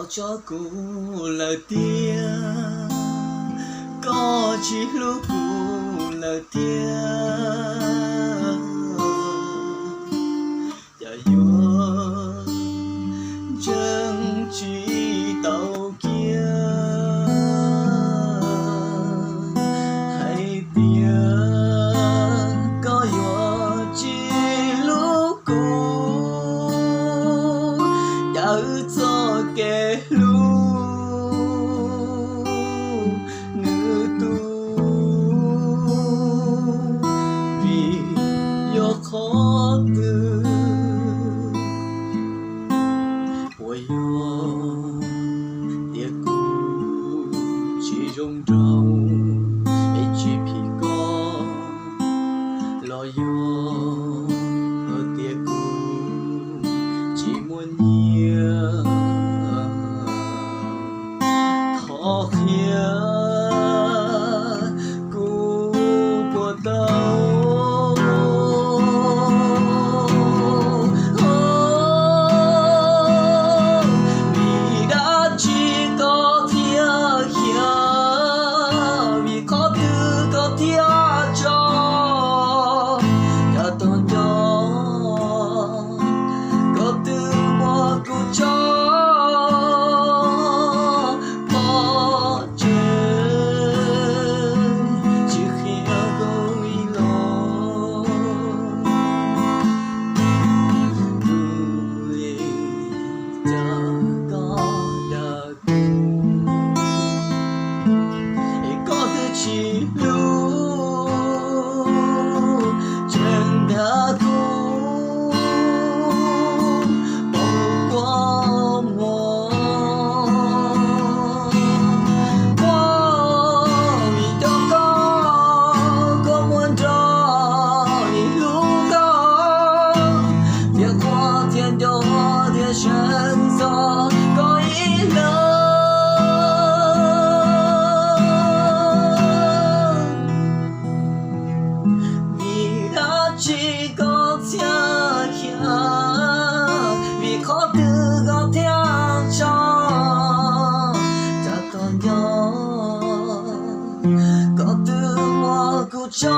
Tso kuv lawm tiag, koj tsis hlub kuv lawm tiag, cas yuav ntseeg tsis tau kiag hais tias koj yuav tsis hlub kuv. Cas wb txoj kev hlub nws tu, vim yog qhov twg? Puas yog tias kuv tsis zoo nraug es tsis phim koj, los yog tias kuv tsis muaj nyiaj? Thov qhia kuv puas tau? Vim dab tsi koj thiaj khiav? Vim qhov twg koj thiaj tso? Cas tos nco koj twb muab kuv tso pov tseg, tsis qhia kuv ib los. Kuv li cas koj dag kuv, es koj twb tsis hlub, tseem dag kuv pom kua muag. Kuv vim coj koj, kua muag nrog vim hlub koj, thiaj quaj thiaj nco thiaj seev txog koj ib leeg. Vim dab tsi koj thiaj khiav? Vim qhov twg koj thiaj tso? Cas tos nco koj twb muab kuv tso